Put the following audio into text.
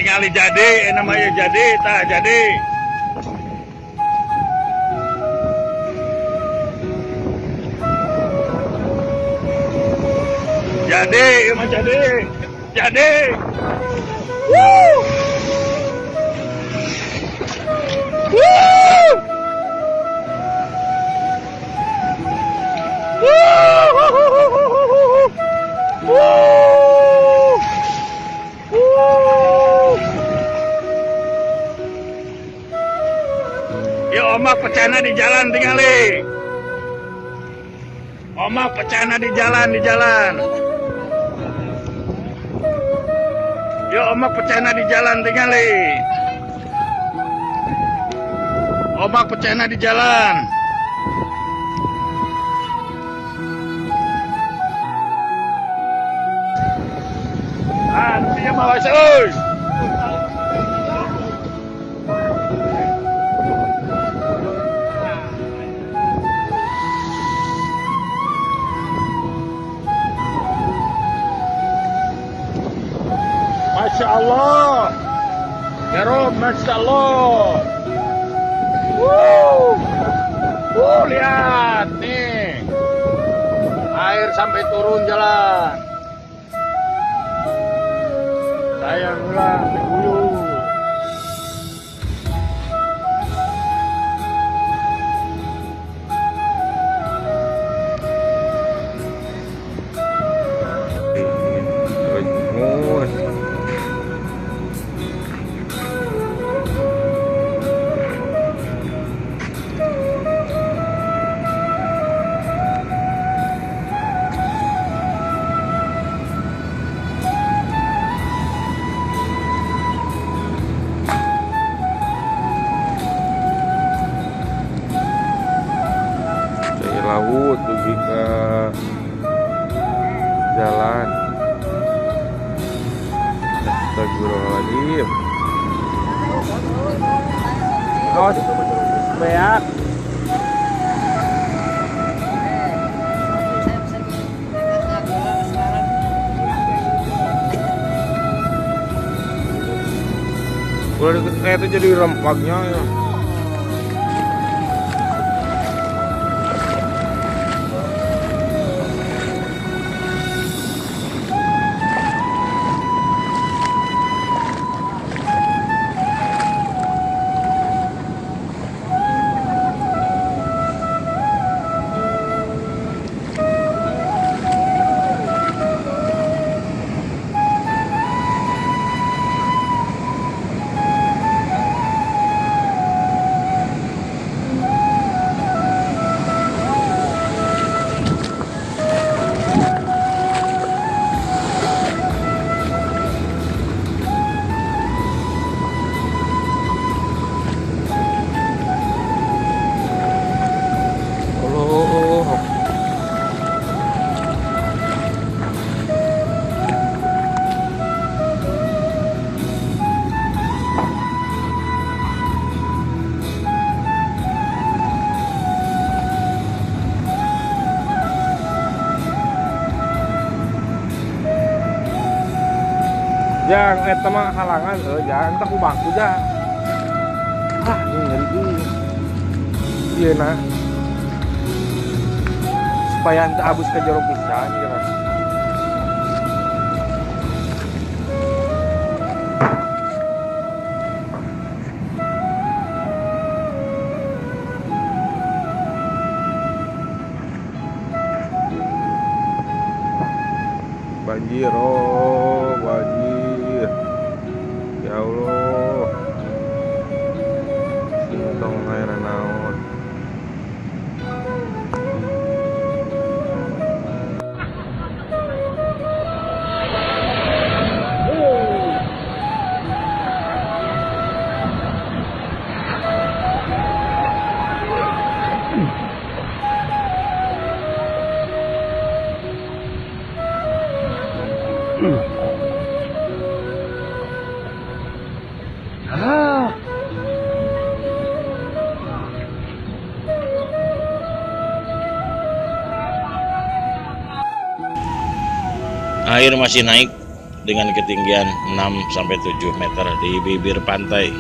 Tinggali jadi, namanya jadi, tah jadi. Jadi, emang jadi. Jadi. Woo! Woo! Woo! Woo! Woo! Ya omak pecahna di jalan tingali. Omak pecahna di jalan, di jalan. Ya omak pecahna di jalan tingali. Omak pecahna di jalan. Ah, nantinya mawas euy. Masya Allah, ya Rob, Masya Allah. Wuh, wuh, lihat nih, air sampai turun jalan. Sayang ulah, diguyur. Laut pergi ke jalan. Astagfirullahaladzim. Awas, beak. Kalau deket kayak itu jadi rempahnya ya. Jang, eta mah halangan, jangan tak ku bangku jang. Ah, ini ngeri dulu. Iya nah. Supaya ente abus ke jero pisan gitu. Banjir, oh banjir. Ya Allah. Sintong air naon. Air masih naik dengan ketinggian 6-7 meter di bibir pantai.